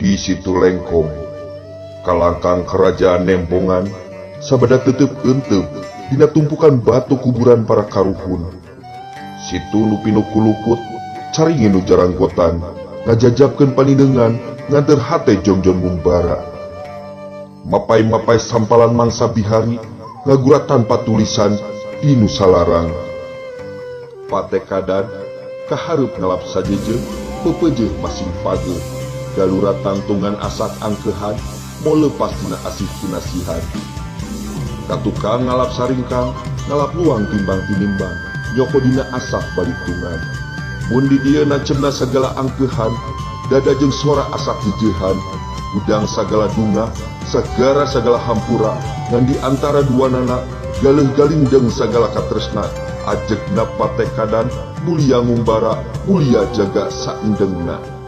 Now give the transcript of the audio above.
Di Situ Lengkong, kalangkang kerajaan Nembongan, sabada tetep entep dina tumpukan batu kuburan para karuhun. Situ nu pinuh kulukut, caringin nu jaranggotan, ngajajabkeun panindengan, nganteur hate jongjon ngumbara. Mapay-mapay sampalan mangsa bihari, ngagurat tanpa tulisan di Nusalarang. Patekadan, kahareup ngalap sajeje, pepeje masing page. Galura tangtungan asak angkehan, mo lepas dina asih kinasihan. Katukang ngalap saringkang, ngalap luang timbang tinimbang, nyoko dina asak balitungan. Mun di dieu nancebna sagala angkehan, dada jeung sora asak jejeuhan, gudang sagala dunga, sagara sagala hampura, ngan di antara dua nana, galeuh galindeng sagala katresna, ajegna patekadan, mulia ngumbara, mulia jaga saendengna.